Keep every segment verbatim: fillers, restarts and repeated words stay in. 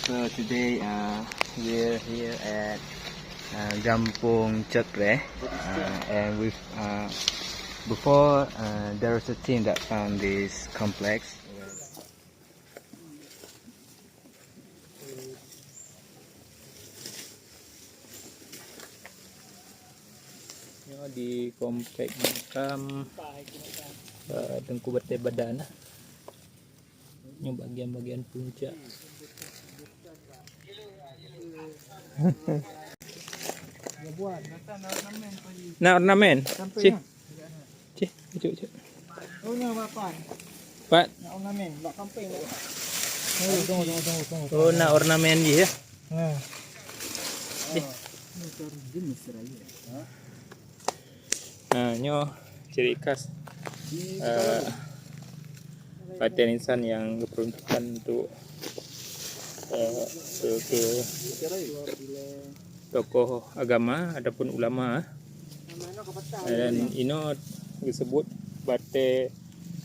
So today, uh, we're here at, uh, Gampong Chakre, uh, and we've, uh, before, uh, there was a team that found this complex. Nyoe di komplek makam, uh, Teungku Batée Badan. Nyoe bagian-bagian puncak. Na ornamen. Cih. Cih, cuk, cuk. Pat. Oh, na ornamen jih, ya. Ha, nyoe ciri khas, eh, batée nisan nyang geupeuruntukkan untuk, eh, ke, ke tokoh agama ataupun ulama. Dan inoe disebut batée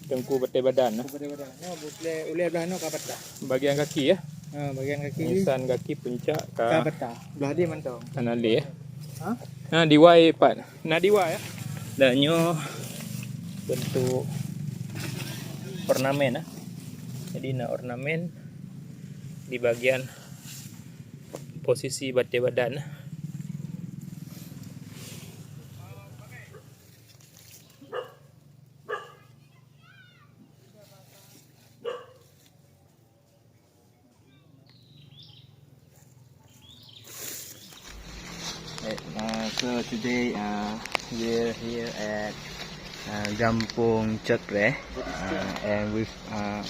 Teungku Batée Badan. Batée Badan. Nyoe ulée, ulée blah nyoe ka patah. Bagian kaki, ya. Ha, bagian kaki. Nisan kaki puncak ka patah. Blah dia mantong. Ka naleh, ya. Ha? Na diwai, Pat. Na diwai, ya. Dan nyoe bentuk ornamen, ya. Jadi na ornamen di bagian posisi Batée Badan. Eh, uh, so today, uh, we're here at, uh, Gampong Chakre, uh, and we've, uh,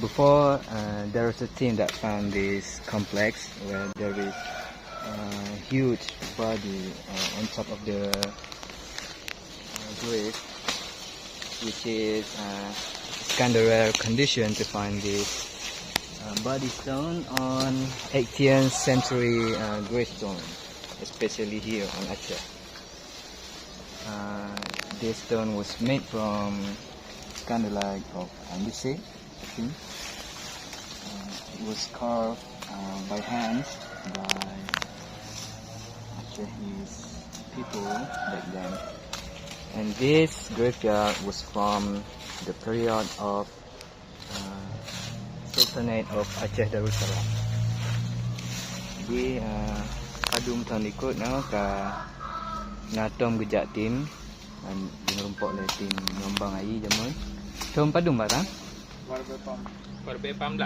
before, uh, there was a team that found this complex where there is a huge body, uh, on top of the, uh, grave, which is, uh, it's kind of rare condition to find this, uh, body stone on eighteenth century, uh, gravestone, especially here on Aceh. Uh, this stone was made from, it's kind of like of andasit, I think. Uh, it was carved, uh, by hand by Acehese people back then. And this graveyard was from the period of, uh, Sultanate of Aceh Darussalam. Di, uh, padum thôn likot nyoe ka na tom geujak tim, dan jimeurumpok lé tim nyombang ayi jameun. Thôn padum, Pak, tan? Dua ribu delapan belas.